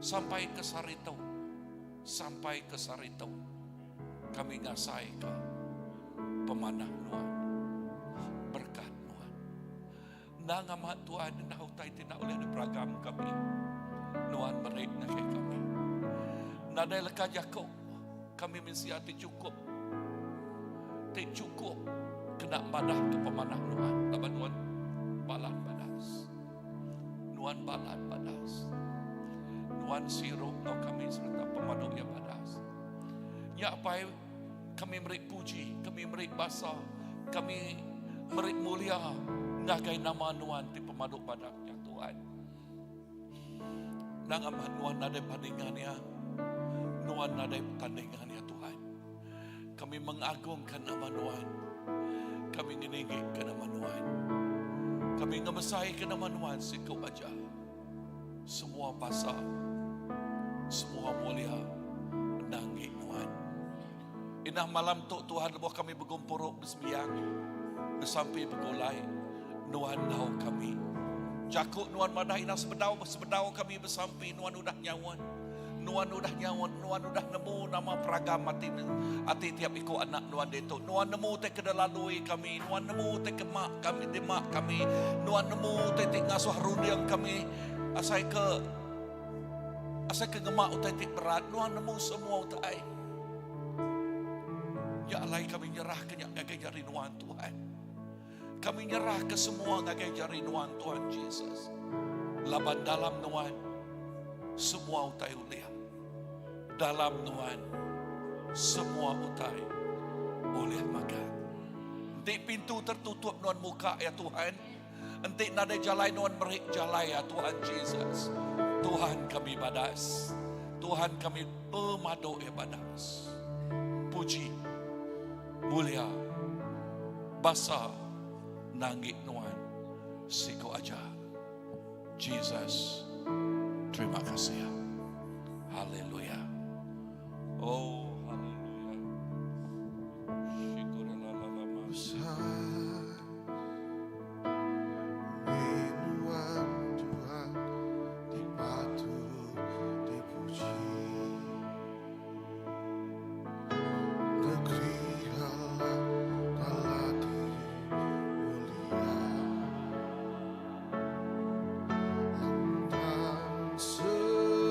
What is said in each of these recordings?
Sampai ke sehari tu, sampai ke sehari tu kami ngasaika pemanah Nuan, berekat Nuan. Endang amat Tuhan enda utai ti enda ulih diperagam kami. Nuan meri ngagai kami. Nadai leka jaku kami mensia ti chukup ti chukup kena madahka pemanah Nuan laban Nuan balat badas. Nuan balat badas. Nuan siru enggau kami sereta pemadu iya badas. Nya apai kami meri puji, kami meri basa, kami meri mulia ngagai nama Nuan ti pemadu badas nya Tuhan. Nang amat Nuan nadai bandingan iya. Nuan nadai tandingan iya Tuhan. Kami mengagungkan nama Nuan. Kami ngeninggika nama Nuan. Kami ngemesaika nama Nuan siku aja. Semua basa, semua mulia endang enggi Nuan. Indah malam tu Tuhan lebuh kami begumpuru besembiang, besampi begulai, Nuan enggau kami. Jaku Nuan madah indah sebedau sebedau kami besampi Nuan udah nyaut. Nuan udah nyaut, Nuan udah nemu nama peragam ati ati tiap iku anak Nuan ditu. Nuan nemu utai ke dilalui kami, Nuan nemu utai ke ma kami dima kami, Nuan nemu utai ti ngasuh runding kami asai ke asai ke ngema utai ti berat. Nuan nemu semua utai. Nya alai kami nyerahka nya ngagai jari Nuan, Tuhan. Kami nyerahka semua ngagai jari Nuan, Tuhan Jesus. Laban dalam Nuan, semua utai ulih. Dalam Nuan, semua utai ulih magang. Enti pintu tertutup Nuan muka ya Tuhan. Enti nadai jalai Nuan meri jalai ya Tuhan Jesus. Tuhan kami badas. Tuhan kami pemadu ya badas. Puji mulia basa nanggi nuan siku aja. Jesus, terima kasih. Haleluya. Oh, haleluya. Besar Nuan Tuhan ti patut dipuji. Negeri Allah Taala ti mulia. Lantang senang.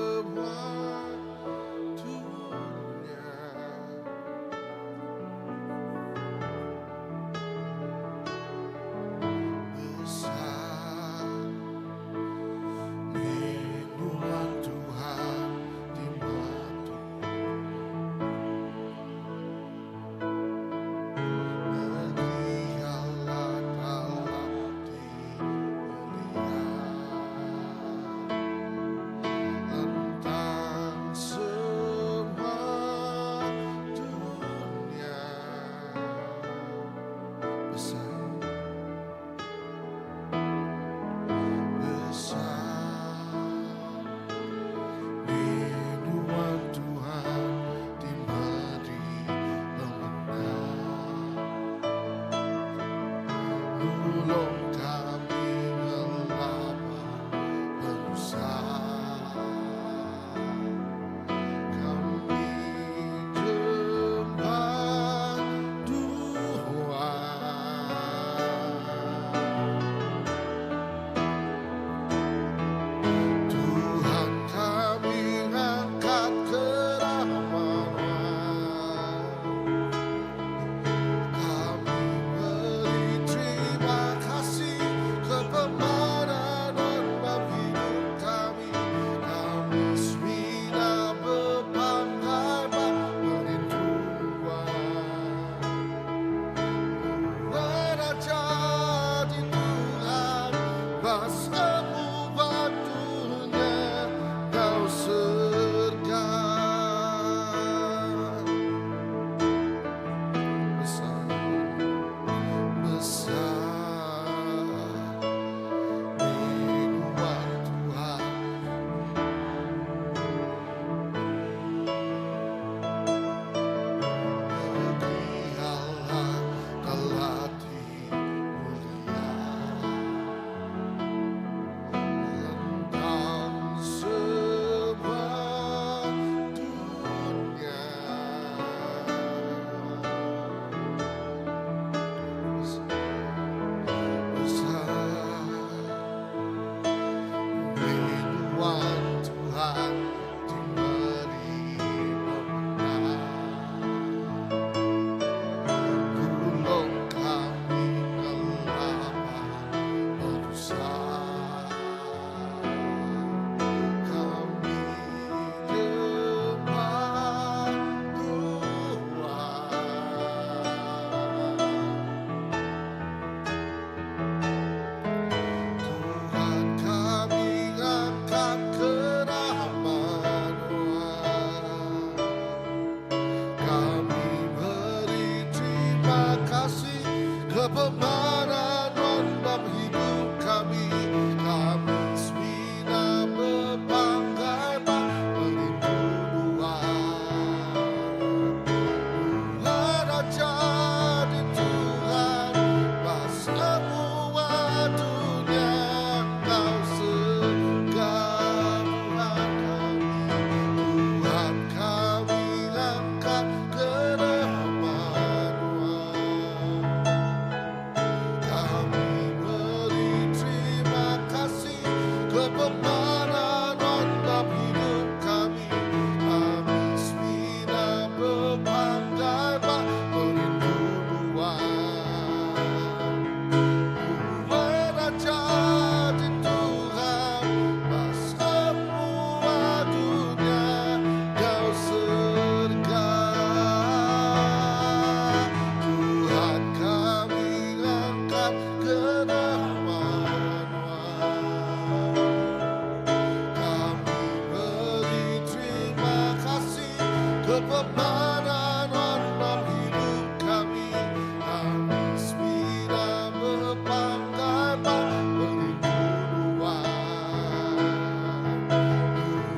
Bepemanah Nuan dalam hidup kami. Kami semina bepanggai ba pengidup Nuan.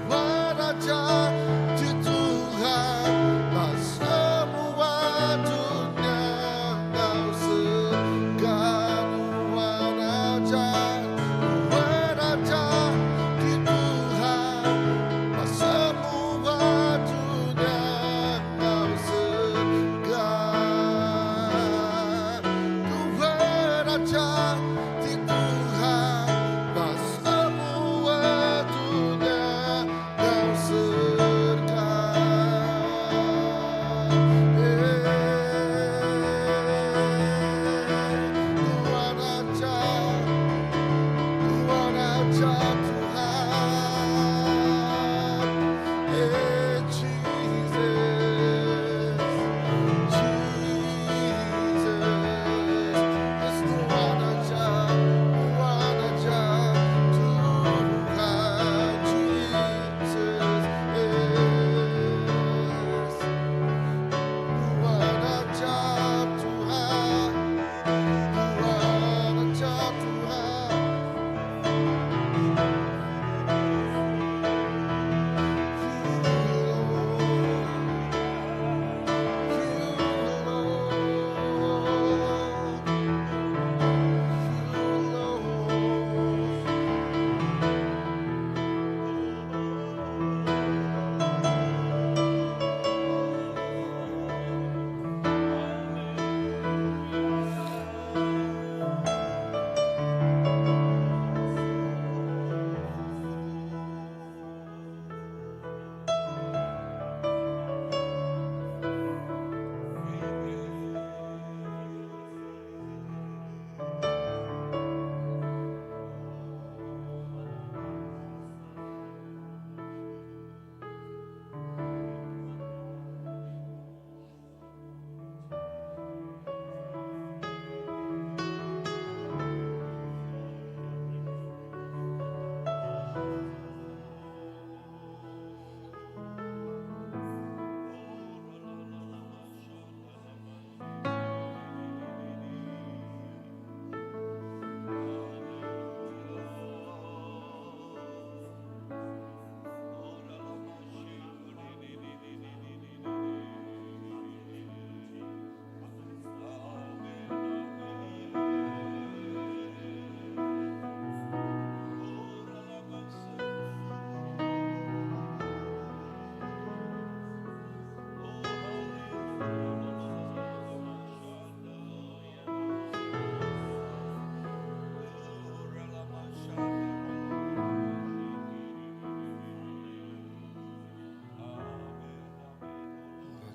Nuan aja ti Tuhan ba semua dunya enggau serega. Nuan aja, Nuan aja ti Tuhan ba semua dunya enggau serega. Tuhan aja ti Tuhan ba semua dunya enggau serega. Tuhan aja, Tuhan aja Tuhan. Eh, Jesus, Jesus, yes, Tuhan aja, Tuhan aja Tuhan, Jesus, yes. Tuhan aja Tuhan, Tuhan aja Tuhan. You alone, you alone, you alone.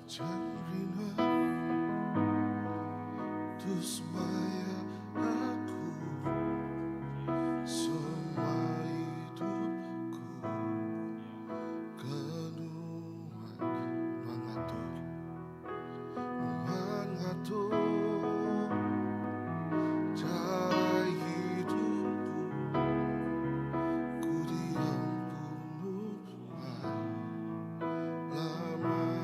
Jangrina tu semaya aku semua hidupku ke Nuan. Nuan ngatur, Nuan ngatur cara hidupku. Ku diampun Nuan lamanya.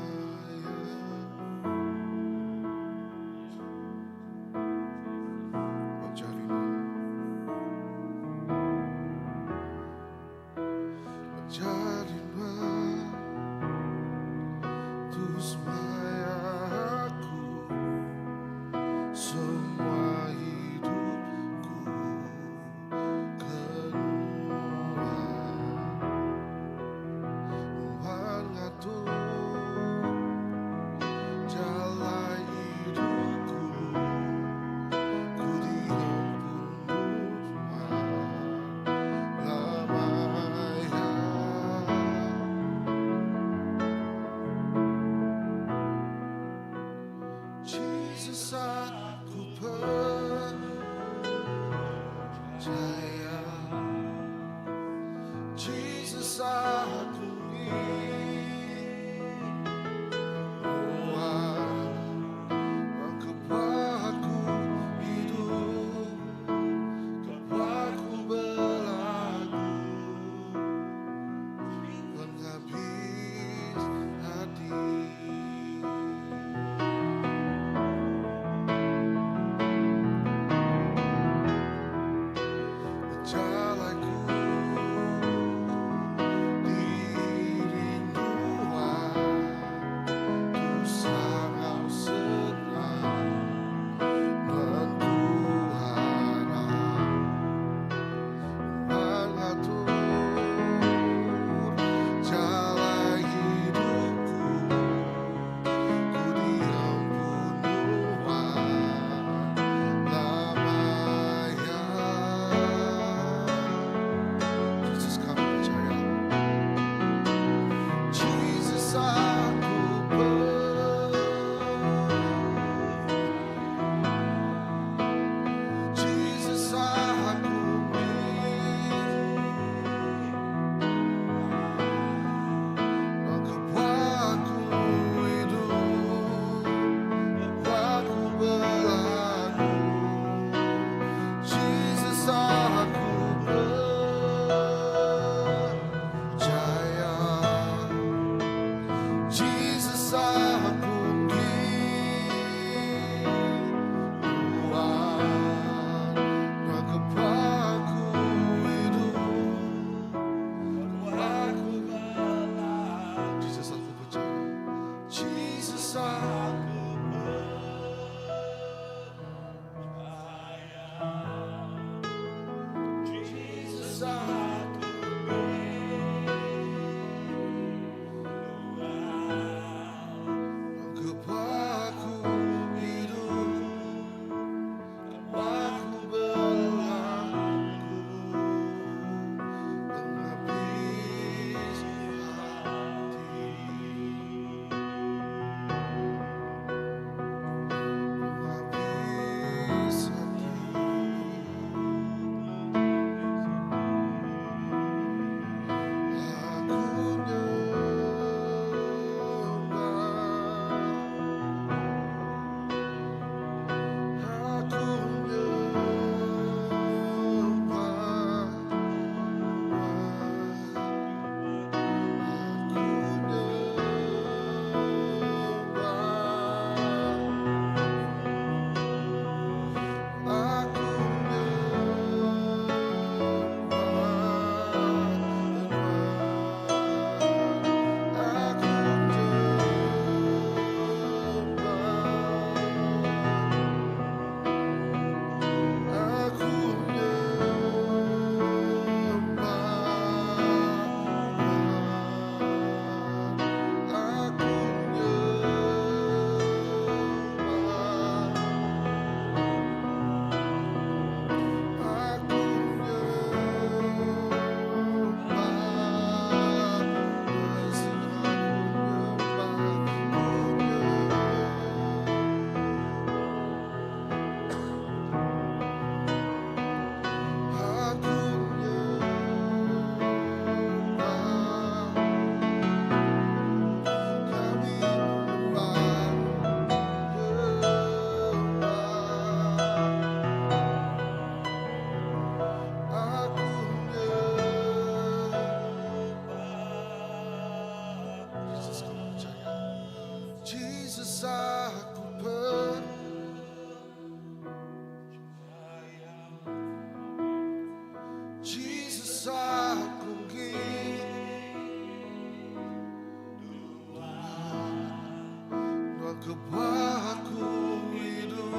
Kebuah aku idup,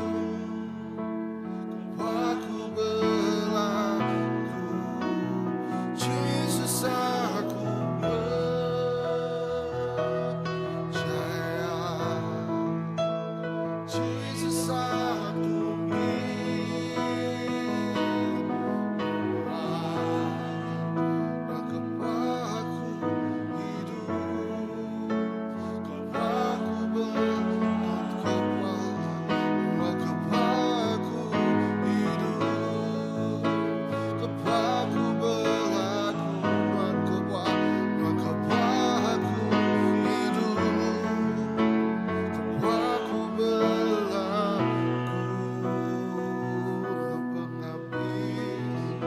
kebuah aku belagu, Jesus aku percaya, Jesus aku Dan kebuah aku idup, kebuah aku berkebuah, kebuah aku idup, kebuah aku belagu, nuan kebuah, nuan kebuah aku idup, kebuah aku belagu, pengabis.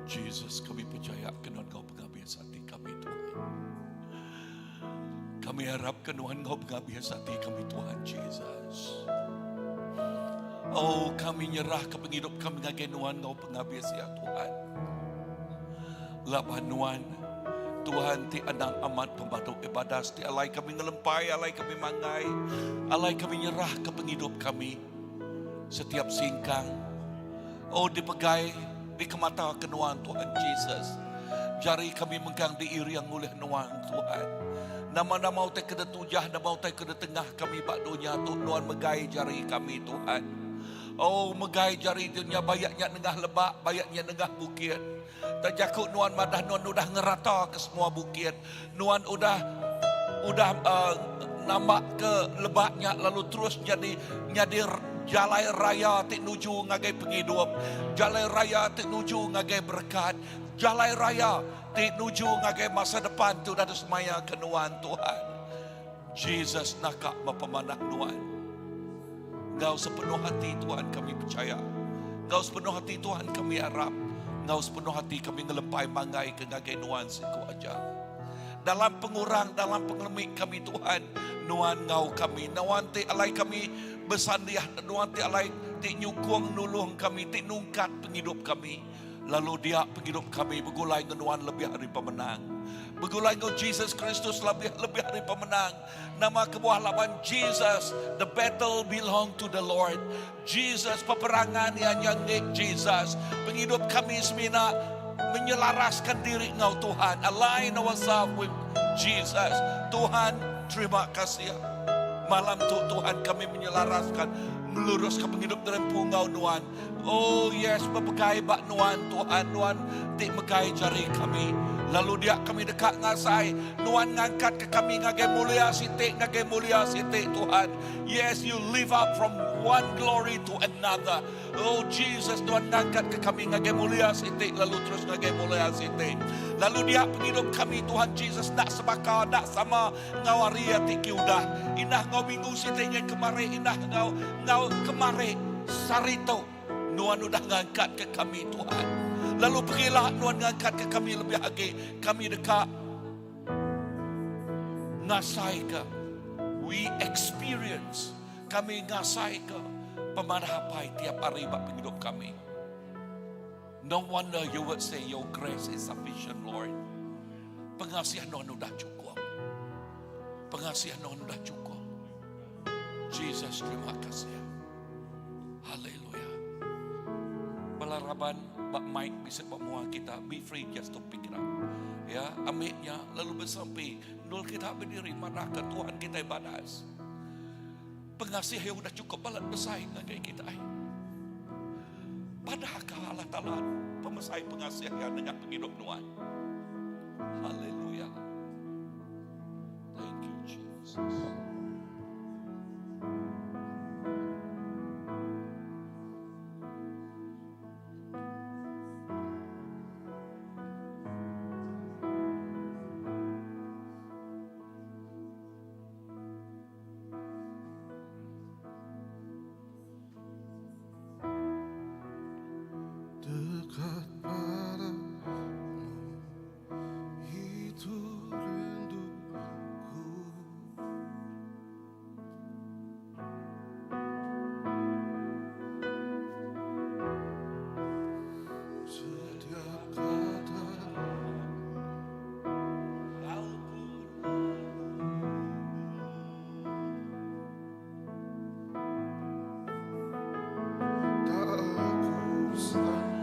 Jesus, kami percaya ke Nuan Ngau pengabis ati kami, Tuhan. Kami harap ke Nuan Ngau pengabis ati kami, Tuhan Jesus. Oh, kami nyerah ke pengidup kami ngagai Nuan Ngau pengabis ya Tuhan. Laban Nuan, Tuhan ti anang amat pemadu ibadas ti alai kami ngelempai, alai kami manggai, alai kami nyerah ke pengidup kami. Setiap singkang, oh dipegai, dikemata ke Nuan Tuhan Jesus. Jari kami mengkang diiriang oleh Nuan Tuhan. Nama-nama utai ke tujah, nama utai ke tengah kami bak dunia tu Nuan megai jari kami Tuhan. Oh megai jari dunia bayaknya nengah lebak, bayaknya nengah bukit. Tak jaku Nuan madah Nuan udah ngerata ke semua bukit. Nuan udah udah nambah ke lebaknya lalu terus jadi jadi jalai raya ti nuju ngagai pengidup, jalai raya ti nuju ngagai berkat, jalai raya ti nuju ngagai masa depan tu dah semaya ke Nuan Tuhan. Jesus nakak pemanah Nuan. Ngau sepenuh hati Tuhan kami percaya. Ngau sepenuh hati Tuhan kami harap. Ngau sepenuh hati kami ngelempai manggai ke ngagai Nuan siku aja. Dalam pengurang, dalam pengelemik kami Tuhan, Nuan ngau kami. Nuan ti alai kami bersandiah, Nuan ti alai ti nyukung nulung kami, ti nungkat penghidup kami. Lalu dia penghidup kami bergulai dengan Nuan lebih hari pemenang. Bergulai dengan Jesus Kristus lebih lebih hari pemenang. Nama kebuah lawan Jesus, the battle belong to the Lord. Jesus peperangan yang nyangik Jesus. Penghidup kami semina menyelaraskan diri ngau Tuhan. Align ourselves with Jesus. Tuhan, terima kasih. Malam tu Tuhan kami menyelaraskan, meluruskan penghidup dalam pungau Nuan. Oh yes, berpegai bak Nuan Tuhan, Nuan tik megai jari kami. Lalu dia kami dekat ngasai, Nuan ngangkat ke kami ngagai mulia sitik, ngagai mulia sitik Tuhan. Yes, you live up from one glory to another. Oh Jesus, Tuhan ngangkat ke kami ngagai mulia sitik, lalu terus ngagai mulia sitik. Lalu dia penghidup kami Tuhan Jesus nak sebaka, nak sama ngau hari ti udah. Indah ngau minggu sitiknya kemari, indah ngau ngau kemari sarito. Nuan udah ngangkat ke kami Tuhan. Lalu pergilah Nuan ngangkat ke kami lebih lagi. Kami dekat ngasai ke. We experience. Kami ngasai ke pemanah apai tiap hari bak penghidup kami. No wonder you would say your grace is sufficient, Lord. Pengasih Nuan udah cukup. Pengasih Nuan udah cukup. Jesus, terima kasih. Haleluya. Bala raban ba mic bisi ba mua kita, be free just to pick it up. Ya, ambil nya lalu besampi. Nul kita berdiri madahka Tuhan kita badas. Pengasih iya udah cukup balat besai ngagai kitai. Padahka Allah Taala pemesai pengasih iya nengah pengidup nuan. Haleluya. Thank you Jesus. Dekat padamu itu rinduku. Setiap kata tak ku sangka.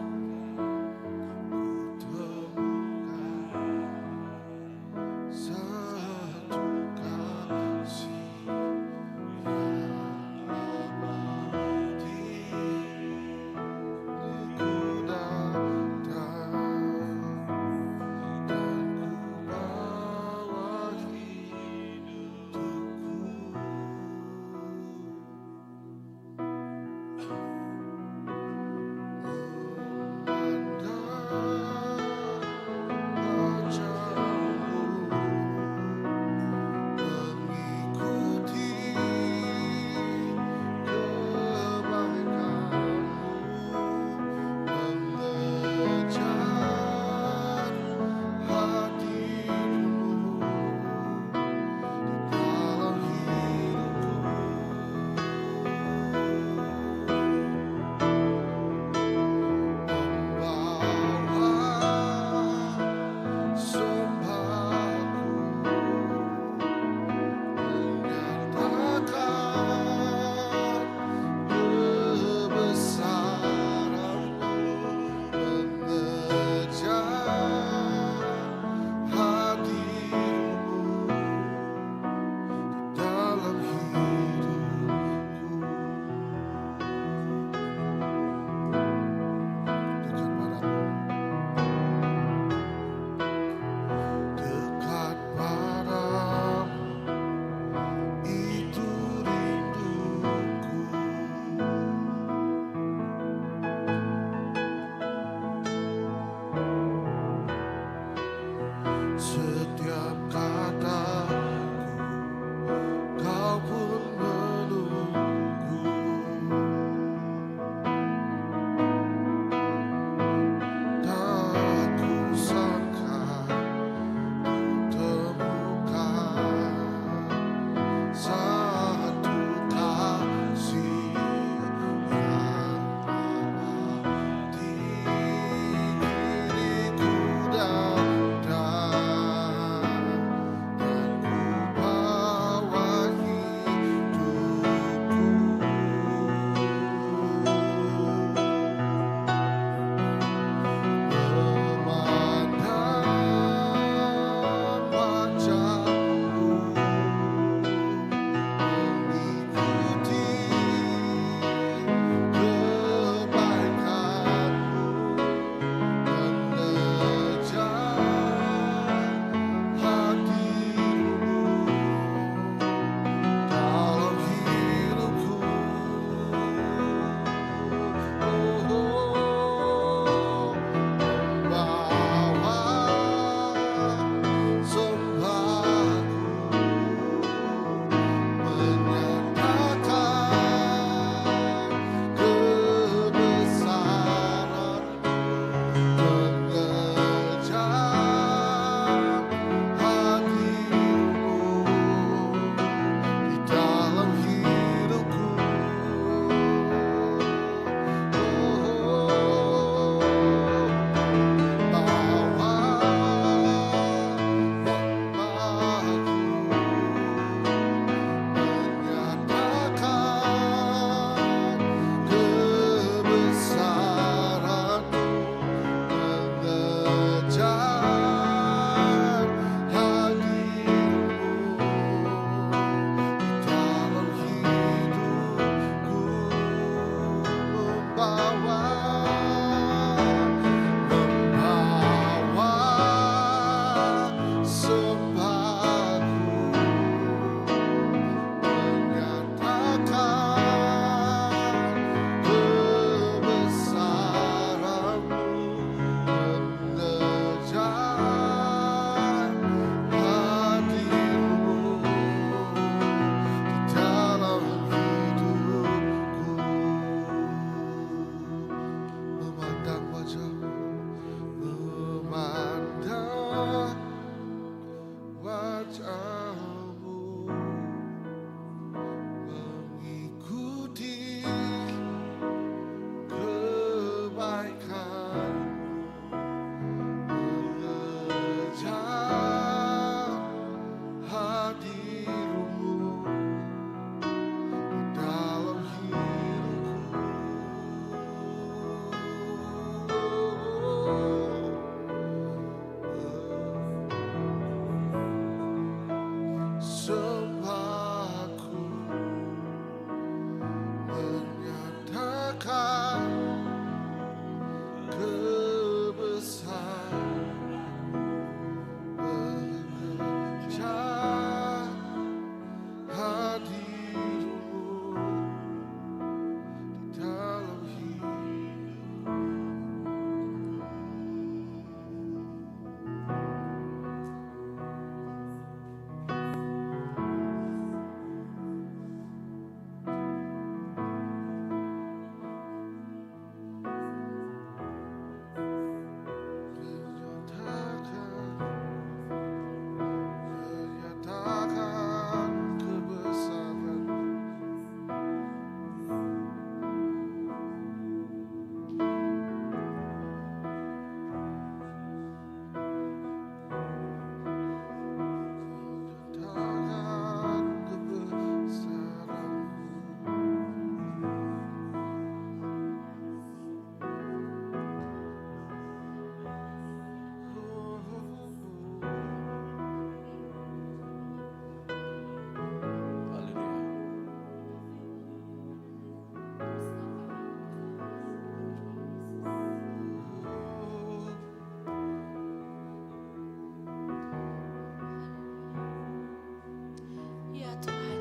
Ya Tuhan.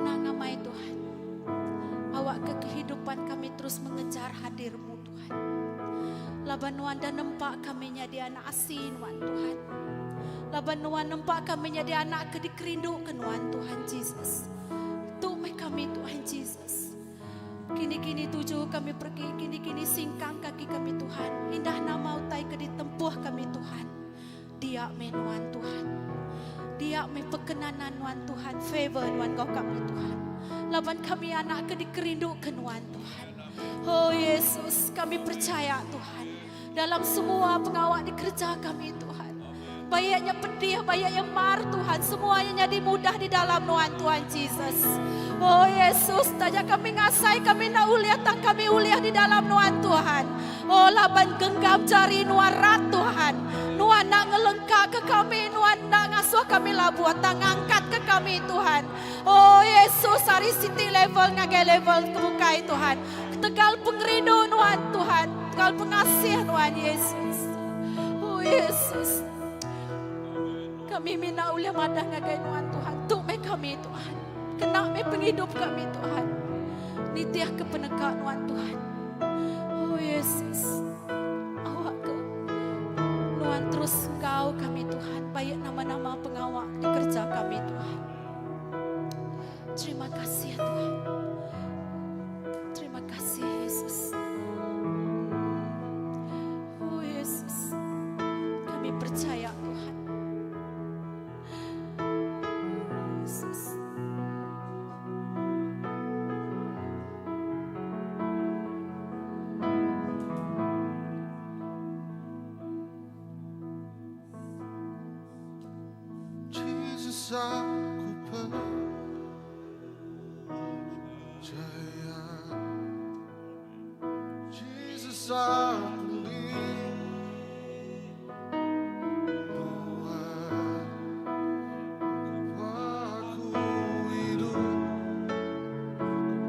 Nang amai Tuhan. Awakka kehidupan kami terus mengejar hadirmu Tuhan. Laban nuan dah nempa kami nyadi anak asi nuan Tuhan. Laban nuan nempa kami nyadi anak ke dikerindu ke nuan Tuhan Jesus. Tu meh kami Tuhan Jesus. Kini-kini tuju kami pergi, kini-kini singkang kaki kami Tuhan. Indah nama utai ke ditempuh kami Tuhan. Dia meh nuan Tuhan. Dia meh perkenanan nuan Tuhan, favor nuan enggau kami Tuhan. Laban kami anak ke dikerindu ke nuan Tuhan. Oh Yesus, kami percaya Tuhan. Dalam semua pengawa dikerja kami Tuhan. Bayaknya pedih, bayaknya mar Tuhan. Semuanya jadi mudah di dalam nuan Tuhan Jesus. Oh Yesus, tanya kami ngasai kami nak uliah tang kami uliah di dalam nuan Tuhan. Oh laban genggam jari nuan rat Tuhan. Nuan nak ngelengka ke kami, nuan nak ngasuh kami labuh tang ngangkat ke kami Tuhan. Oh Yesus, ari siti level ngagai level kebukai Tuhan. Ketegal pengerindu nuan Tuhan, ketegal pengasih nuan Yesus. Oh Yesus. Kami mina ulih madah ngagai nuan Tuhan. Tu meh kami Tuhan. Kena meh pengidup kami Tuhan. Nitih ke peneka nuan Tuhan. Oh Yesus. Awak ke nuan terus enggau kami Tuhan. Baik nama-nama pengawak dikerja kami Tuhan. Terima kasih ya Tuhan. Terima kasih Yesus. Oh Yesus. Kami percaya Tuhan. Yesus. Jesus aku percaya Jesus aku Tuhan Aku hidup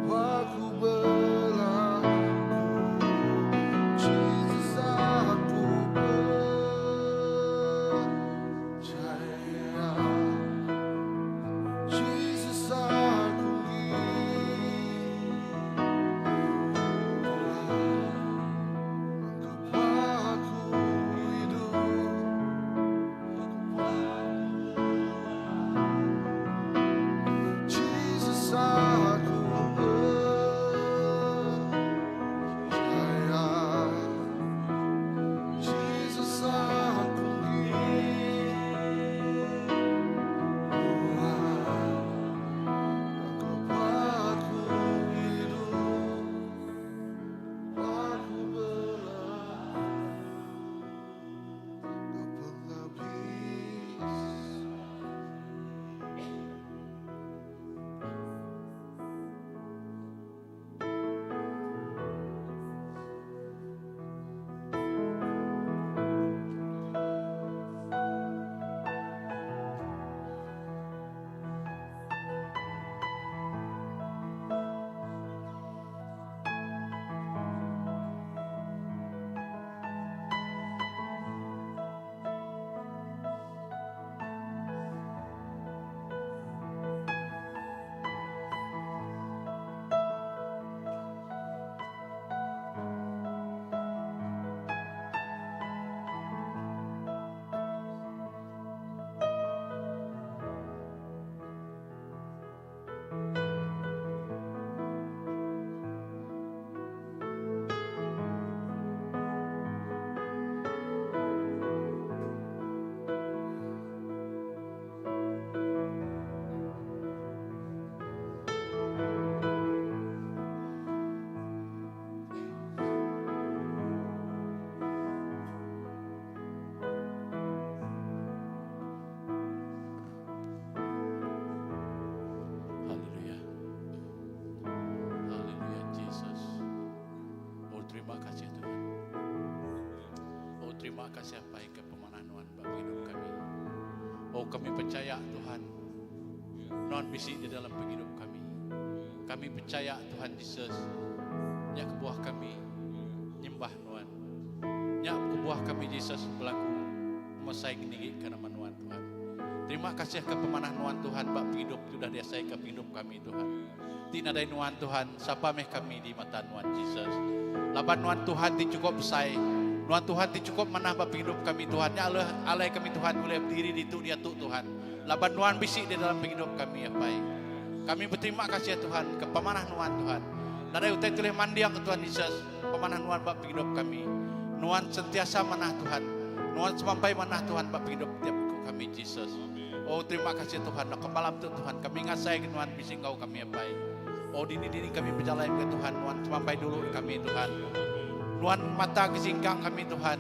Aku berlaku Jesus aku percaya Jesus aku Tuhan. Terima kasih Apai ke pemanah Nuan ba pengidup kami. Oh kami pechaya Tuhan Nuan bisi di dalam pengidup kami. Kami pechaya Tuhan Jesus nya kebuah kami nyembah Nuan. Nya kebuah kami Jesus belagu mesai ngeninggi ke nama Nuan Tuhan. Terima kasih ke pemanah Nuan Tuhan ba pengidup ti udah diasai ke pengidup kami Tuhan. Ti nadai Nuan Tuhan, sapa meh kami di mata Nuan Jesus. Laban Nuan Tuhan ti chukup besai, Nuan Tuhan ti chukup manah ba pengidup kami Tuhan. Nya alih alai kami Tuhan ulih bediri ditu diatu Tuhan. Laban Nuan bisi di dalam pengidup kami Apai. Kami beterima kasih Tuhan ke pemanah Nuan Tuhan. Nadai utai tulih manding ke Tuhan Jesus pemanah Nuan ba pengidup kami. Nuan sentiasa manah Tuhan. Nuan semampai manah Tuhan ba pengidup tiap iku kami Jesus. Oh terima kasih Tuhan ke malam tu Tuhan kami ngasai ke nuan bisi enggau kami apai. Oh dini dini kami bejalai ke Tuhan nuan semampai dulu kami Tuhan. Nuan mata ke singkang kami Tuhan.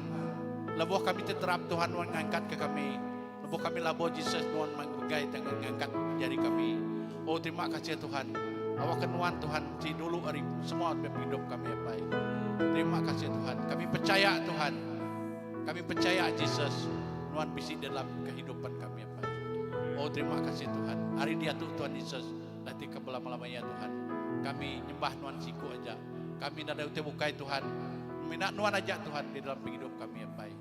Lebuh kami teterap Tuhan nuan ngangkat ke kami. Lebuh kami labuh Jesus nuan megai tangan ngangkat jari kami. Oh terima kasih Tuhan. Awak ke nuan Tuhan si dulu ari semua hidup kami apai. Terima kasih Tuhan. Kami percaya Tuhan. Kami percaya Jesus Nuan bisi dalam kehidupan kami Apai. Oh terima kasih Tuhan. Hari dia tu Tuhan Yesus nanti ke lama-lamanya Tuhan. Kami nyembah Nuan siku aja. Kami nadai utai bukai Tuhan. Minat Nuan aja Tuhan di dalam penghidup kami Apai.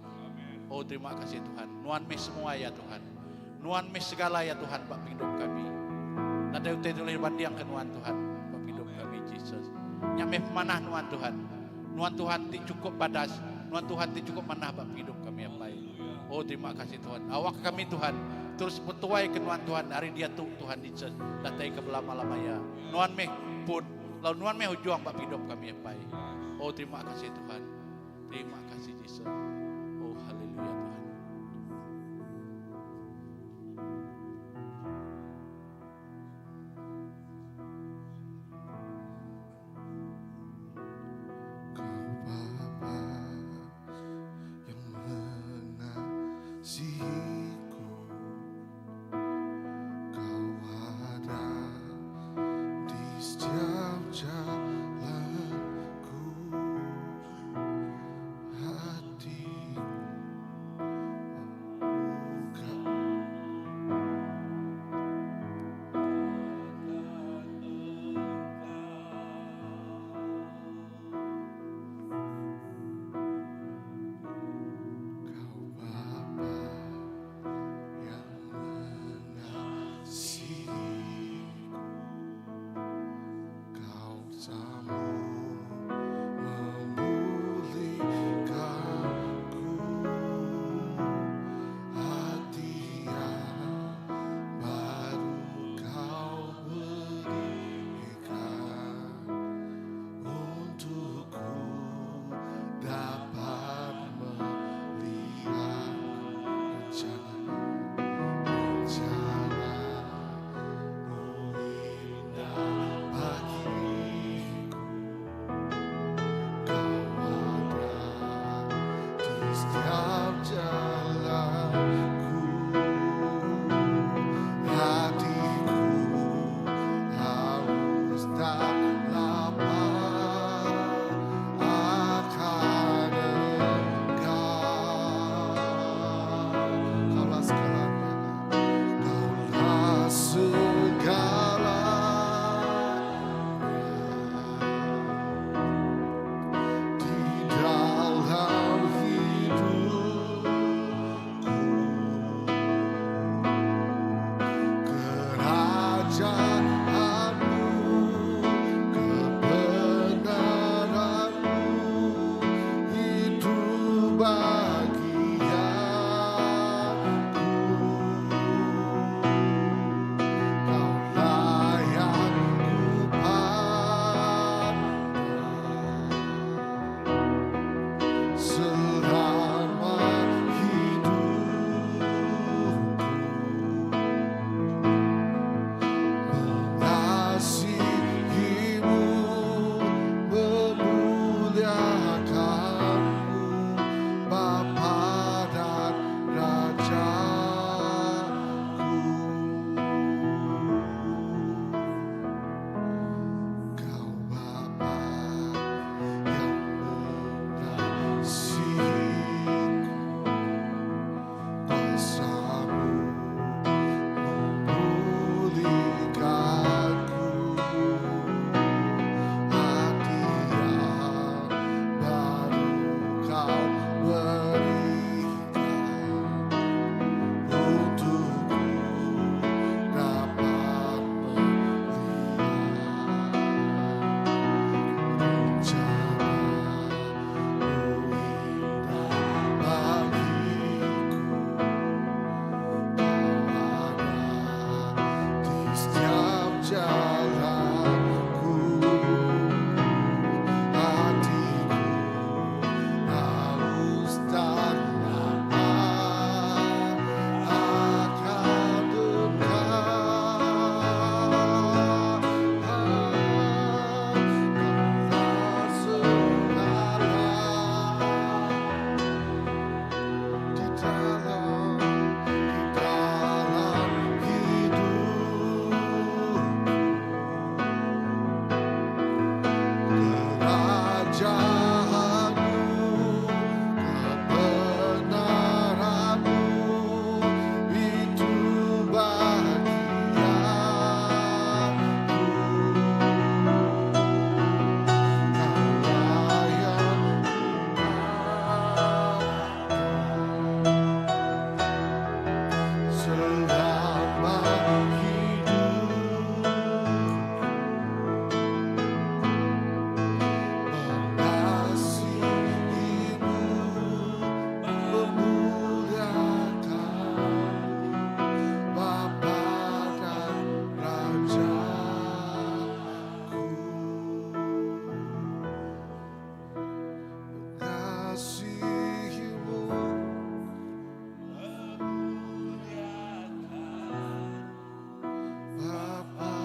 Oh terima kasih Tuhan. Nuan meh semua ya Tuhan. Nuan meh segala ya Tuhan bak penghidup kami. Nadai utai tulih banding ke Nuan Tuhan bak penghidup kami Jesus. Nya meh manah Nuan Tuhan. Nuan Tuhan ti cukup badas. Nuan Tuhan ti cukup manah bak penghidup kami Apai. Oh terima kasih Tuhan. Awak kami Tuhan terus bertuai ke Nuan Tuhan hari dia tu Tuhan Jesus datai ke belama-lamanya. Nuan meh pun lalu Nuan meh ujuang bak penghidup kami Apai. Oh terima kasih Tuhan. Terima kasih Jesus. Oh haleluya Tuhan. Kau Bapa yang mengasihiku, Kau ada di setiap jalanku. Hatiku buka. Kau Bapa yang mengasihiku, Kau sanggup memulihkanku. Hati yang baru Kau berikan untukku dapat melihat rencana rencanamu indah bagiku. Kau ada di setiap jalanku. Hatiku haus dan lapar akan Engkau. Kaulah segalanya, Kaulah segalanya di dalam hidupku. Kerajaanmu, kebenaranmu itu bagianku. Kau layak ku pandang selama hidupku. Mengasihimu, memuliakanmu, Bapa. Kau berikan Untuk ku dapat melihat Rencanamu indah bagiku Kau ada di setiap jalanku Hatiku haus dan lapar akan Engkau Kaulah segala di dalam di dalam hidup Kerajaanmu, kebenaranmu itu bagianku. Kaulah yang selama hidup mengasihimu, memuliakan Bapa dan Rajaku. Mengasihimu, Bapa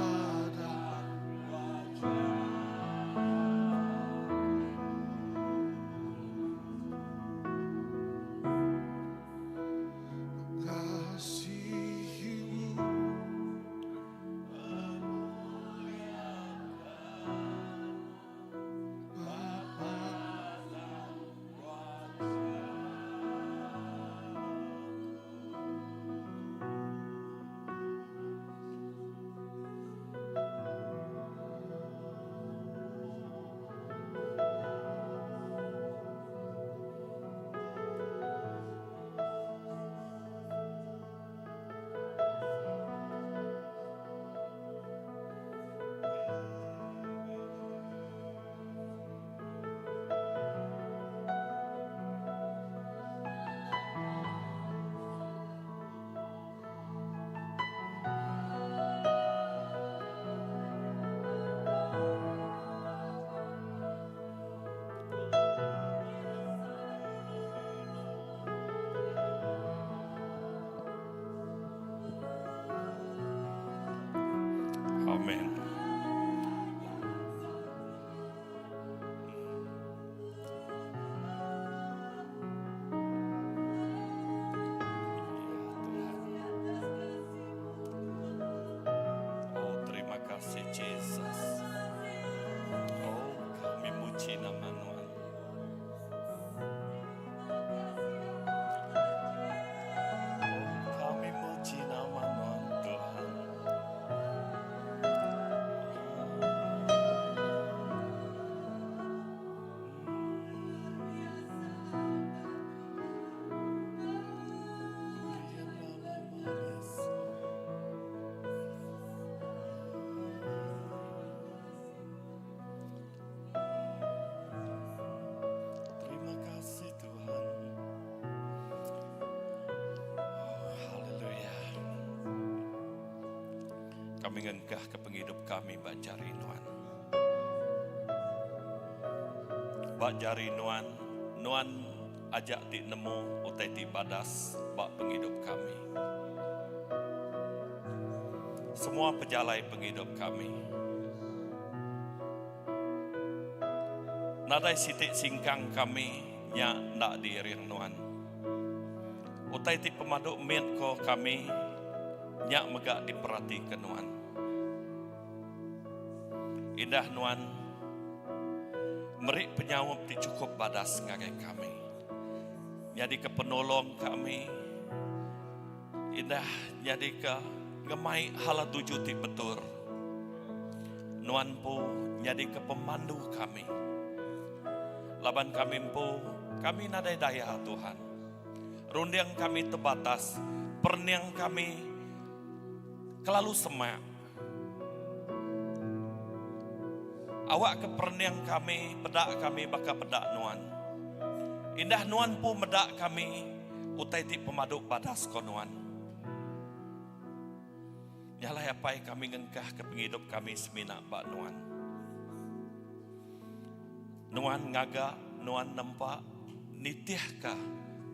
dan Mengasihimu, Bapa. Amen. Oh, terima kasih Jesus. Oh, kami muji nama Tuhan. Oh, kami muji nama Tuhan Tuhan. Terima kasih Tuhan. Oh, haleluya. Kami ngengkah ke pengidup kami ba jari Nuan. Ba jari Nuan, Nuan aja ti nemu utai ti badas ba pengidup kami. Semua pejalai pengidup kami. Nadai siti singkang kami nya enda diiring Nuan. Utai ti pemadu mit ko kami nya mega diperatika Nuan. Indah Nuan meri penyaup ti chukup badas ngagai kami. Nyadika penolong kami. Indah nyadika ngemai hala tuju ti betul. Nuan empu nyadika pemandu kami. Laban kami empu Kami nadai daya Tuhan. Runding kami tebatas, perening kami kelalu semak. Awakka perening kami peda kami baka peda Nuan. Indah Nuan empu meda kami utai ti pemadu badas ko Nuan. Nya alai Apai kami ngengkahka pengidup kami semina ba Nuan. Nuan ngaga, Nuan nempa nitihka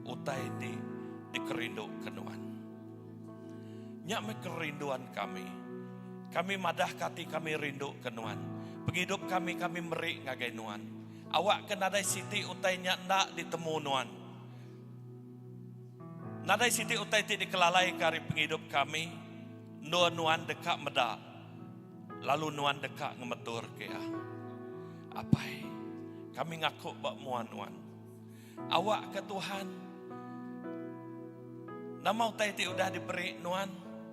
utai ti dikerinduka Nuan. Nya meh kerinduan kami. Kami madahka ati kami rinduka Nuan. Pengidup kami kami meri ngagai Nuan. Awakka nadai siti utai nya enda ditemu Nuan. Nadai siti utai ti dikelalaika ari pengidup kami endur Nuan deka meda lalu Nuan deka ngemeturka iya. Apai, kami ngaku ba mua Nuan. Awakka Tuhan, nama utai ti udah diberi Nuan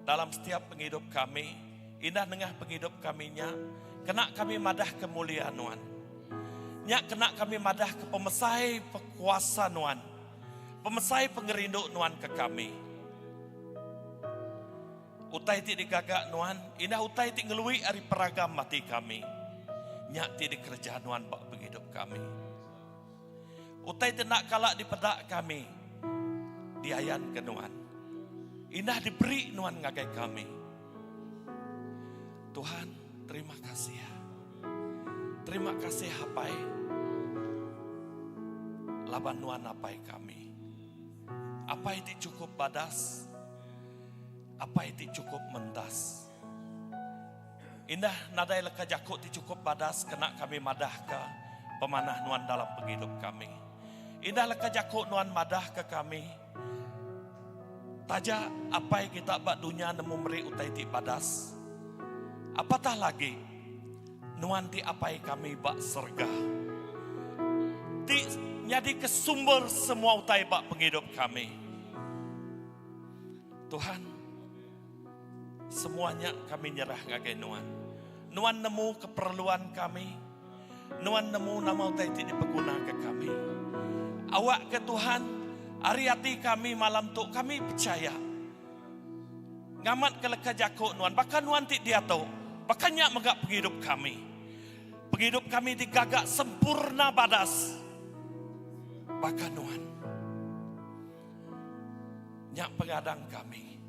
dalam setiap pengidup kami, indah nengah pengidup kami nya, kena kami madahka mulia Nuan. Nya kena kami madahka pemesai kuasa Nuan, pemesai pengerindu Nuan ke kami. Utai ti digaga Nuan, indah utai ti ngelui ari peragam ati kami, nya ti dikereja Nuan ba pengidup kami. Utai ti enda kala dipeda kami diayanka Nuan. Indah diberi Nuan ngagai kami. Tuhan, terima kasih. Terima kasih Apai. Laban Nuan Apai kami. Apai ti chukup badas. Apai ti chukup mentas. Indah nadai leka jaku ti chukup badas kena kami madahka pemanah Nuan dalam pengidup kami. Indah leka jaku Nuan madahka kami, taja apai kita ba dunya nemu meri utai ti badas, apatah lagi Nuan ti Apai kami ba serega, ti nyadika sumber semua utai ba pengidup kami. Tuhan, Semua nya kami nyerah ngagai Nuan. Nuan nemu keperluan kami. Nuan nemu nama utai ti dipegunaka kami. Awakka Tuhan, ari ati kami malam tu kami pechaya ngamatka leka jaku Nuan baka Nuan ti diatu, baka nya mega pengidup kami. Pengidup kami digaga sempurna badas baka Nuan. Nya pengadang kami.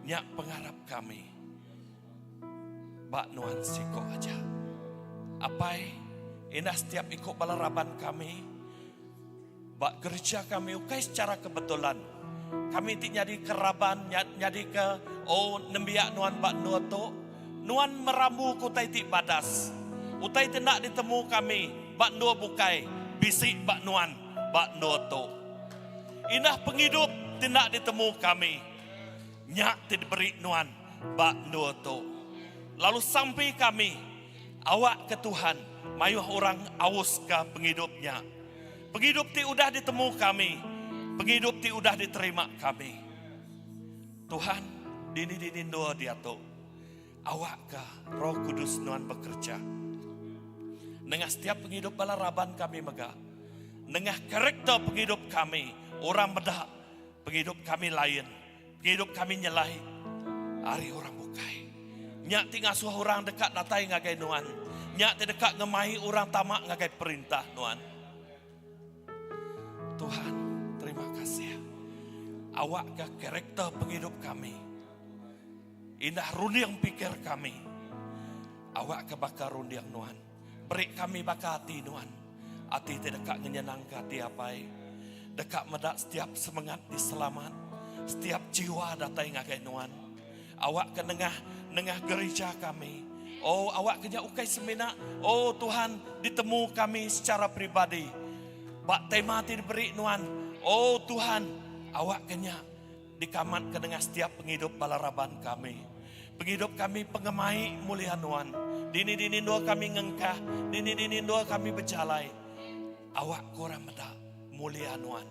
Nya pengarap kami. Ba nuan siko aja. Apai, indah setiap iko bala raban kami ba gereja kami ukai secara kebetulan. Kami ti nyadi ke raban, nyadi ke oh nembiak nuan ba endur tu, nuan merambu ke utai ti badas. Utai ti enda ditemu kami ba endur bukai bisi ba nuan ba endur tu. Indah pengidup ti enda ditemu kami, nya ti diberi nuan ba endur tu. Lalu sampi kami, awakka Tuhan mayuh orang auska pengidup nya. Pengidup ti udah ditemu kami, pengidup ti udah diterima kami. Tuhan, dini-dini endur diatu, awakka Roh Kudus nuan bekereja nengah setiap pengidup bala raban kami mega. Nengah karakter pengidup kami, orang meda pengidup kami lain, pengidup kami nyelai ari orang bukai. Nya ti ngasuh orang deka datai ngagai nuan. Nya ti deka ngemai orang tama ngagai perintah nuan. Tuhan, terima kasih. Awakka karakter pengidup kami indah runding pikir kami awakka baka runding nuan. Beri kami baka ati nuan, ati ti deka ngenyenangka ati Apai, deka meda setiap semengat diselamat, setiap jiwa datai ngagai nuan. Awakka nengah nengah gerija kami, oh awakka nya ukai semina, oh Tuhan ditemu kami secara peribadi ba tema ti diberi nuan, oh Tuhan awakka nya Dikamatka nengah setiap pengidup bala raban kami. Pengidup kami pengemai mulia Nuan. Dini-dini endur kami ngengkah, dini-dini endur kami bejalai. Awak ku orang meda mulia Nuan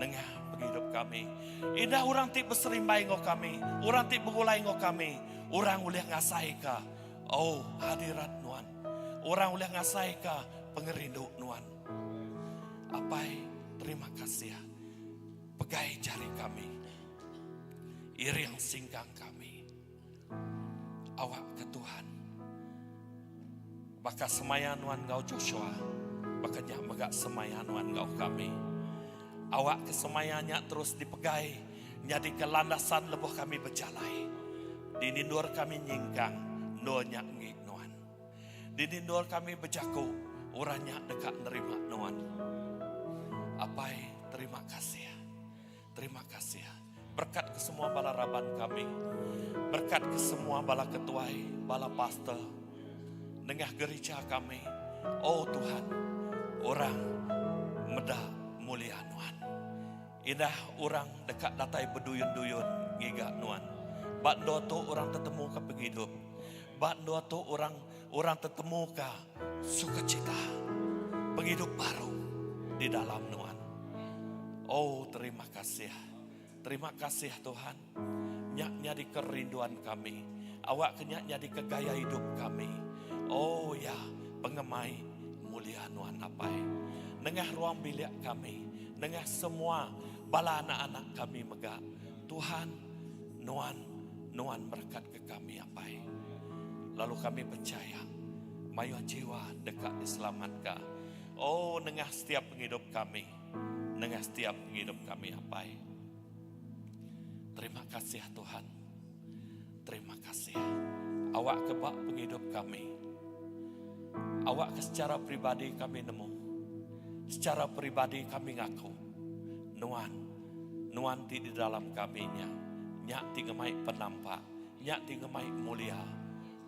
nengah pengidup kami. Indah orang ti beserimbai enggau kami, orang ti begulai enggau kami, orang ulih ngasaika oh hadirat Nuan. Orang ulih ngasaika pengerindu Nuan. Apai, terima kasih. Pegai jari kami. Iring singkang kami. Awak ke Tuhan. Baka semaya nuan enggau Joshua, baka nya mega semaya nuan enggau kami. Awak ke semaya nya terus dipegai nyadika landasan lebuh kami bejalai. Dini endur kami nyingkang, endur nya enggi nuan. Dini endur kami bejaku, orang nya deka nerima nuan. Apai, terima kasih. Terima kasih. Berkat ke semua bala raban kami. Berkat ke semua bala ketuai, bala pastor. Nengah gereja kami. Oh Tuhan, orang meda mulia nuan. Indah orang deka datai beduyun-duyun ngiga nuan. Ba endur tu orang tetemuka pengidup. Ba endur tu orang orang tetemuka sukacita, pengidup baru di dalam nuan. Oh terima kasih. Terima kasih Tuhan. Nya nyadi kerinduan kami. Awak ke nya nyadi ke gaya hidup kami. Oh ya, pengemai mulia nuan apai. Nengah ruang bilik kami, nengah semua bala anak-anak kami mega. Tuhan, nuan nuan berkat ke kami apai. Lalu kami percaya mayuh jiwa deka diselamatka. Oh nengah setiap penghidup kami. Nengah setiap penghidup kami apai. Terima kasih Tuhan. Terima kasih. Awak ke bak penghidup kami. Awak ke secara pribadi kami nemu. Secara pribadi kami ngaku. Nuan. Nuan ti di dalam kami nya. Nya ti ngemai penampak. Nya ti ngemai mulia.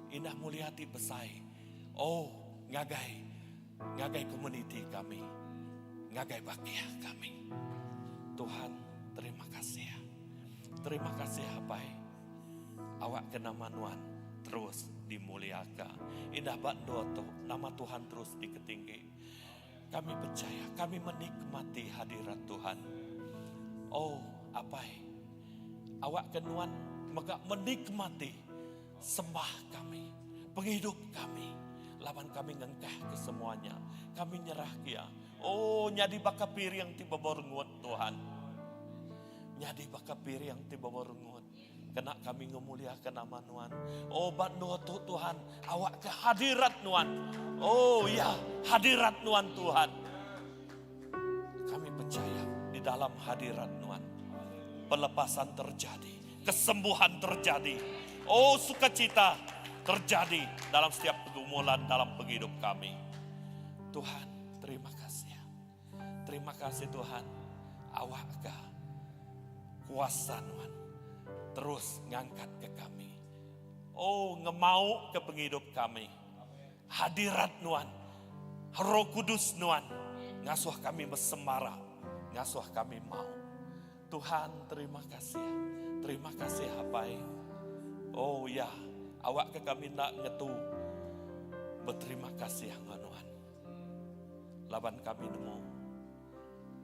Indah mulia ti besai. Oh, ngagai ngagai komuniti kami. Ngagai bakih kami. Tuhan, terima kasih. Terima kasih Apai. Awak ke nama Nuan terus dimuliakan. Indah bak tu, nama Tuhan terus diketinggi. Kami percaya, kami menikmati hadirat Tuhan. Oh, Apai. Awak ke Nuan mega menikmati sembah kami, penghidup kami. Laban kami ngengkah ke semuanya. Kami nyerah kia. Oh, nyadi baka piring ti beberengut Tuhan. Nyadi baka piring ti beberengut. Kena kami ngemuliakan nama Nuan. Oh, bandu tu Tuhan, awak ke hadirat Nuan. Oh ya, hadirat Nuan Tuhan. Kami percaya di dalam hadirat Nuan. Pelepasan terjadi, kesembuhan terjadi. Oh, sukacita terjadi dalam setiap pergumulan dalam penghidup kami. Tuhan, terima kasih. Terima kasih Tuhan. Awak ke kuasa Nuan terus ngangkat ke kami. Oh, ngemau ke penghidup kami. Hadirat Nuan, Roh Kudus Nuan, ngasuh kami bersemara, ngasuh kami mau. Tuhan, terima kasih. Terima kasih Apai. Oh ya, awak ke kami nak ngetu berterima kasih dengan Nuan. Laban kami nemu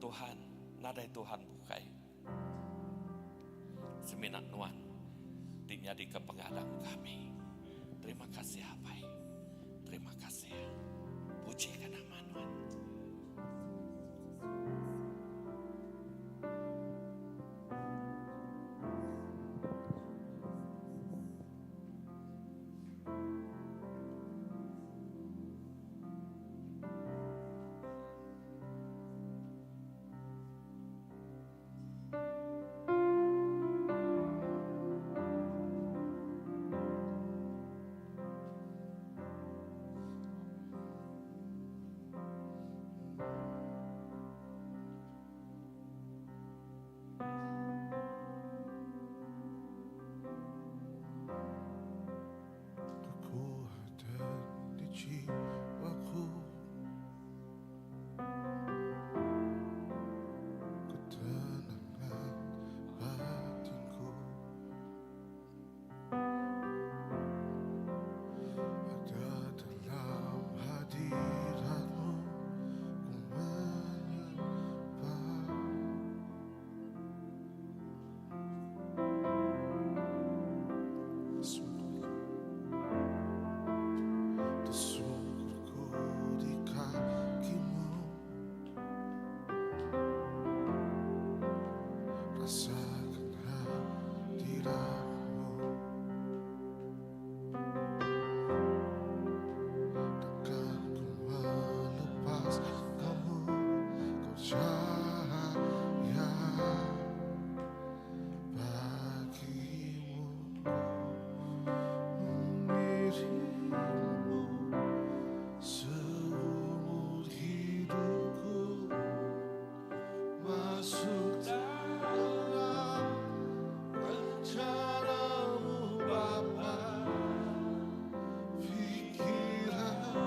Tuhan, nadai Tuhan bukai. Semina Nuan ti nyadi ke pengadang kami. Terima kasih Apai. Terima kasih. Puji ke nama Nuan. Rasakan hadiratmu Takkan ku melepas kamu Kau cahaya bagimu Mengirimmu seumur hidupku Masuk dalam rencanamu Bapa Pikiranku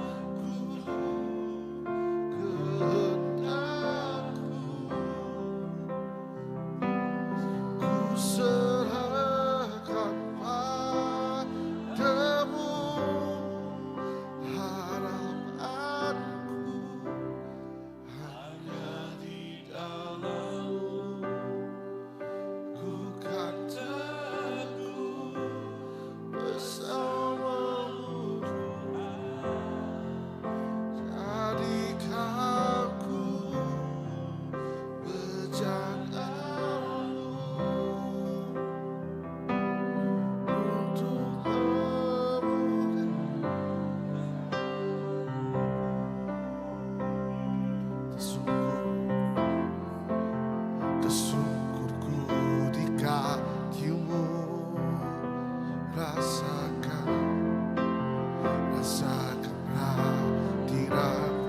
kehendakku Ku serahkan padamu harapanku hanya di dalammu ku kan teguh bersamamu Tuhan jadikan ku bejanamu untuk memuliakan Tersungkur, tersungkurku di kakimu Rasakan, rasakan hadiratmu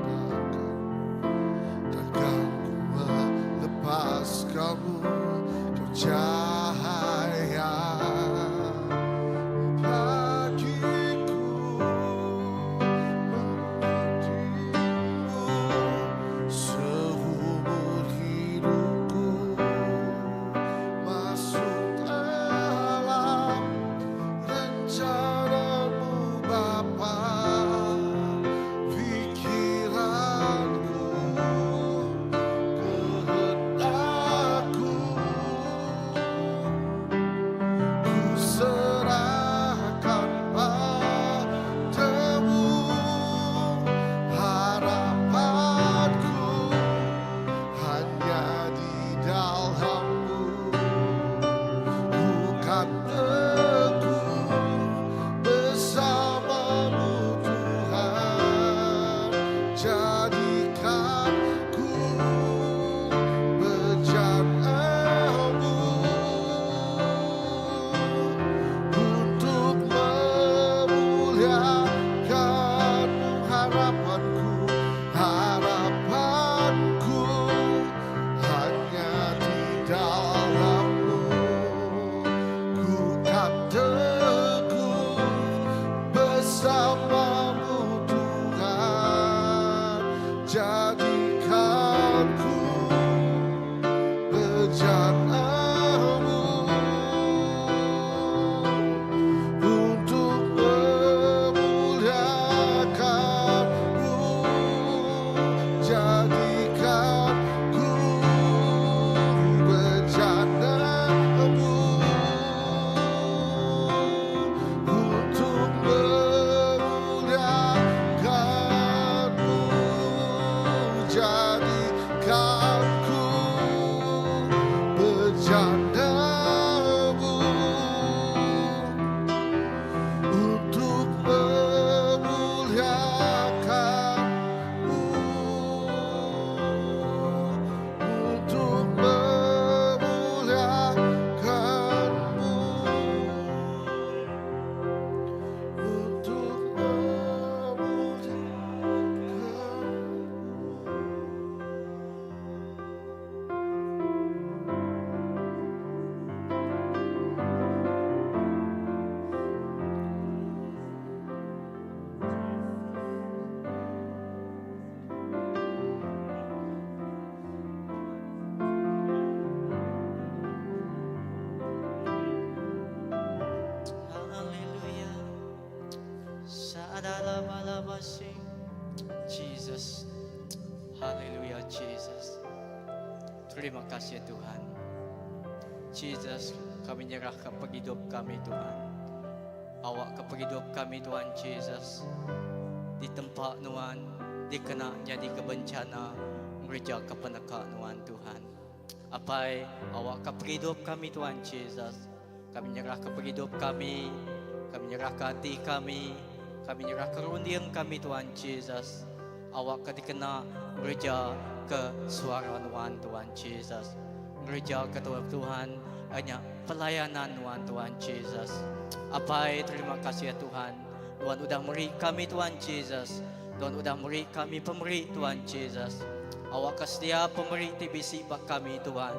Takkan, takkan ku melepas kamu Kau cahaya bagiku mengikutimu seumur hidupku masuk dalam rencanamu Bapa pikiranku kehendakku ku serahkan padamu harapanku hanya di dalammu ku kan teguh bersamamu Tuhan jadikan ku bejanamu untuk memuliakanmu harapanku harapanku hanya di dalammu ku kan teguh bersamamu Tuhan jadikan ku bejanamu untuk memuliakanmu jadikan ku bejanamu untuk memuliakanmu jadikan ku bejanamu untuk memuliakanmu untuk memuliakanmu untuk memuliakanmu. Haleluya. Sadalabalabasi. Jesus. Haleluya Jesus. Terima kasih Tuhan. Jesus, kami nyerahka pengidup kami Tuhan. Awakka pengidup kami Tuhan Jesus. Ditempa Nuan. dikena nyadika bencana ngerejaka peneka Nuan Tuhan. Apai, awakka pengidup kami Tuhan Jesus. Kami nyerahka pengidup kami, kami nyerahka ati kami, kami nyerahka runding kami Tuhan Jesus. Awakka dikena ngereja ke suara Nuan Tuhan Jesus. Ngereja ke Tuhan nya pelayanan Nuan Tuhan Jesus. Apai, terima kasih ya Tuhan. Tuhan udah meri kami Tuhan Jesus. Tuhan udah meri kami pemeri Tuhan Jesus. Awakka setiap pemeri ti bisi ba kami Tuhan.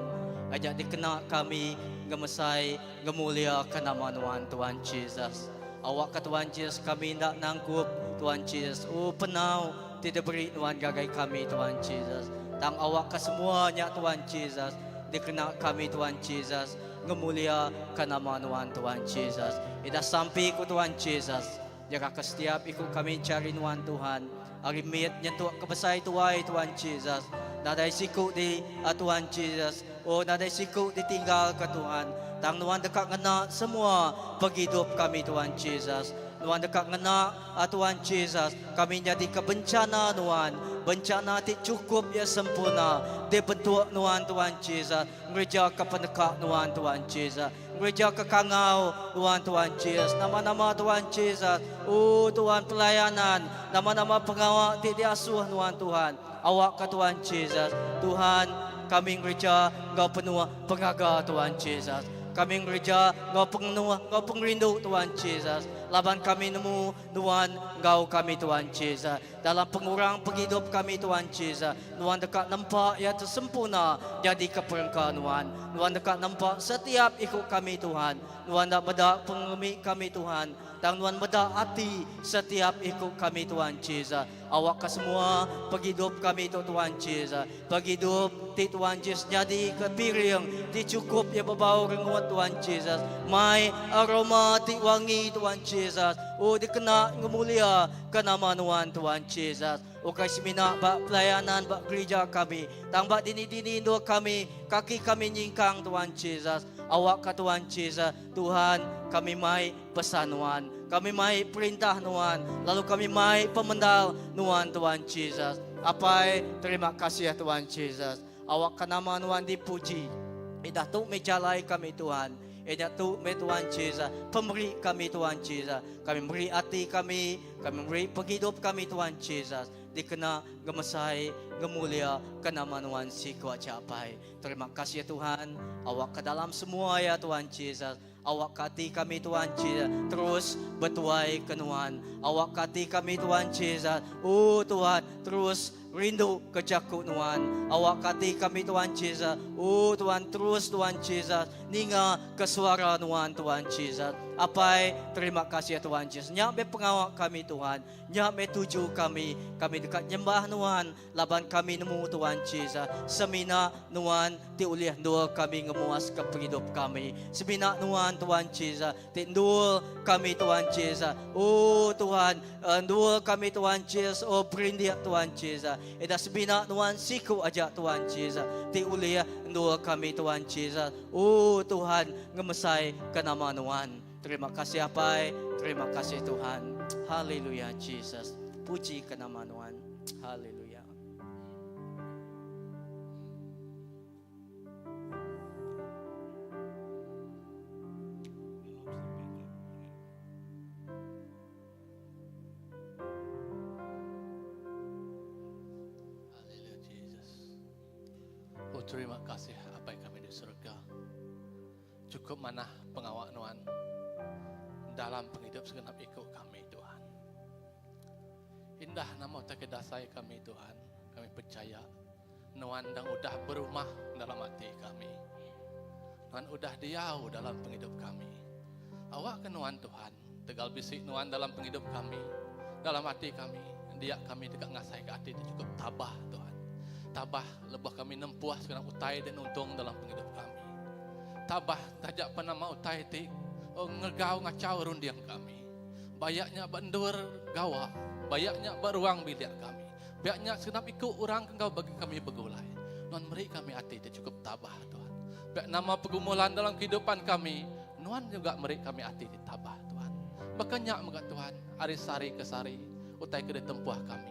Aja dikena kami ngemesai ngemulia ke nama Nuan Tuhan Jesus. Awakka Tuhan Jesus kami enda nangkup Tuhan Jesus. Oh penau ti diberi Nuan ngagai kami Tuhan Jesus. Tang awakka semua nya Tuhan Jesus dikena kami Tuhan Jesus ngemulia ke nama Nuan Tuhan Jesus. Ida sampi ku Tuhan Jesus. Nyerahka setiap iku kami chari nuan Tuhan. Ari mit nyentuk ke besai tuai Tuhan Jesus. Nadai siku di Tuhan Jesus. Oh nadai siku ditinggalka Tuhan. Tang nuan deka ngena semua pengidup kami Tuhan Jesus. Nuan deka ngena Tuhan Jesus kami nyadika bencana nuan. Bencana ti chukup iya sempurna dibentuk nuan Tuhan Jesus ngerejaka peneka nuan Tuhan Jesus. Ngereja ke kangau Nuan Tuhan Jesus. Nama-nama Tuhan Jesus. Oh Tuhan pelayanan. Nama-nama pengawa ti diasuh Nuan Tuhan. Awak ke Tuhan Jesus. Tuhan kami ngereja enggau penuh pengaga Tuhan Jesus. Kami ngereja enggau penuh enggau pengerindu Tuhan Jesus. Laban kami nemu Nuan enggau kami Tuhan Jesus. Dalam pengurang pengidup kami Tuhan Jesus, Nuan deka nempa iya ti sempurna nyadika perengka Nuan. Nuan deka nempa setiap iku kami Tuhan. Nuan enda meda pengelemi kami Tuhan, tang Nuan meda ati setiap iku kami Tuhan Jesus. Awakka semua pengidup kami tu Tuhan Jesus, pengidup ti Tuhan Jesus nyadika piring ti chukup iya bebau rengut Tuhan Jesus, mai aroma ti wangi Tuhan Jesus, oh dikena ngemulia Ke nama nuan Tuan Jesus. Ukai semina ba pelayanan ba gerija kami, tang ba dini-dini endur kami, kaki kami nyingkang Tuan Jesus. Awakka Tuan Jesus, Tuhan, kami mai pesan nuan, kami mai perintah nuan, lalu kami mai pemendar nuan Tuan Jesus. Apai, terima kasih Tuan Jesus. Awakka nama nuan dipuji. Idah tu meh jalai kami Tuhan. Inya tu meh Tuan Jesus, pemeri kami Tuan Jesus. Kami meri ati kami, kami meri pengidup kami Tuan Jesus dikena ngemesai, ngemulia ke nama nuan siku aja Apai. Terima kasih Tuhan, awakka dalam semua ya Tuan Jesus. Awakka ati kami Tuan Jesus terus betuai ke nuan. Awakka ati kami Tuan Jesus, oh Tuhan terus rindu ke jaku nuan. Awakka ati kami Tuan Jesus, oh Tuhan terus Tuan Jesus ninga ke suara nuan Tuan Jesus. Apai terima kasih Tuan Jesus. Nya meh pengawa kami Tuhan. Nya meh tuju kami. Kami deka nyembah nuan Laban kami nemu Tuan Jesus, semina Nuan ti ulih endur kami ngemuaska pengidup kami. Semina Nuan Tuan Jesus ti endur kami Tuan Jesus. Oh Tuhan, endur kami Tuan Jesus, oh berindik Tuan Jesus. Eda semina Nuan siku aja Tuan Jesus ti ulih endur kami Tuan Jesus. Oh Tuhan ngemesai ke nama Nuan. Terima kasih Apai, terima kasih Tuhan. Haleluya Jesus. Puji ke nama Nuan. Haleluya. Haleluya Jesus. Oh terima kasih Apai kami di surga. Cukup manah pengawa nuan dalam pengidup segenap iku kami Tuhan. Indah nama utai ke dasai kami Tuhan, kami pechaya Nuan endang udah berumah dalam ati kami. Nuan udah diau dalam pengidup kami. Awakka Nuan Tuhan, tegal bisi Nuan dalam pengidup kami, dalam ati kami, dia kami deka ngasaika ati ti chukup tabah Tuhan. Tabah lebuh kami nempuh sekeda utai ti nuntung dalam pengidup kami. Tabah taja pan nama utai ti ngegau ngachau runding kami. Bayak nya ba endur gawa, bayak nya ba ruang bilik kami. Pia nya segenap iku orang ke enggau bagi kami begulai. Nuan meri kami ati ti chukup tabah, Tuhan. Pia nama pergumulan dalam kehidupan kami, Nuan juga meri kami ati ti tabah, Tuhan. Baka nya mega Tuhan, ari sehari ke sehari, utai ke ditempuh kami.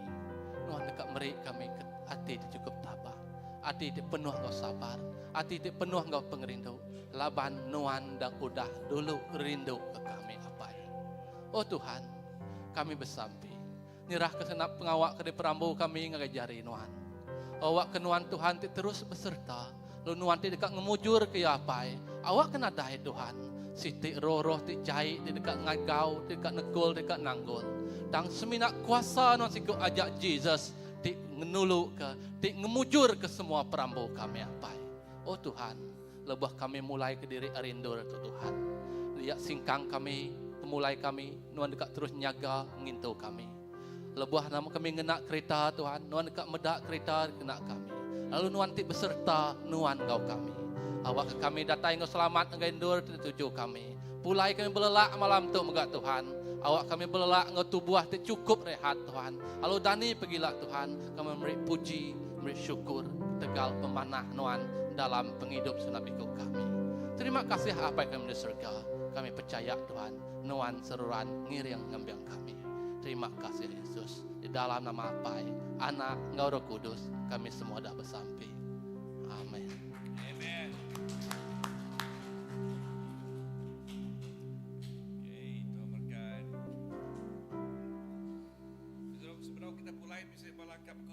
Nuan deka meri kami ke ati ti chukup tabah, ati ti penuh enggau sabar, ati ti penuh enggau pengerindu, laban Nuan endang udah dulu rindu ke kami, Apai. O Tuhan, kami besampi, nyerahka genap pengawa ke diperambu kami ngagai jari Nuan. Awakka Nuan Tuhan ti terus besereta, lalu Nuan ti deka ngemujurka iya, Apai. Awakka nadai, Tuhan, siti roh-roh ti jai ti deka ngagau, ti deka nekul, ti deka nanggul. Tang semina kuasa Nuan siku aja, Jesus, ti ngenuluka, ti ngemujurka semua perambu kami, Apai. O Tuhan, lebuh kami mulaika diri ari endur tu, Tuhan, dia singkang kami, pemulai kami, Nuan deka terus nyaga, ngintu kami. Lebuh nama kami ngena kerita, Tuhan, Nuan deka meda kerita dikena kami. Lalu Nuan ti besereta Nuan enggau kami. Awakka kami datai enggau selamat ngagai endur ti dituju kami. Pulai kami belelak malam tu mega, Tuhan. Awak kami belelak enggau tubuh ti chukup rehat, Tuhan. Lalu dani pegila, Tuhan, kami meri puji, meri syukur ketegal pemanah Nuan dalam pengidup senap iku kami. Terima kasih Apai kami di serega. Kami pechaya, Tuhan, Nuan seruran ngiring ngembing kami. Terima kasih Yesus. Di dalam nama Apai, Anak enggau Roh Kudus kami semua dah besampi. Amen. Amen. Okay, Tuhan berkat. Sebelum kita pulai, bisa bala kap.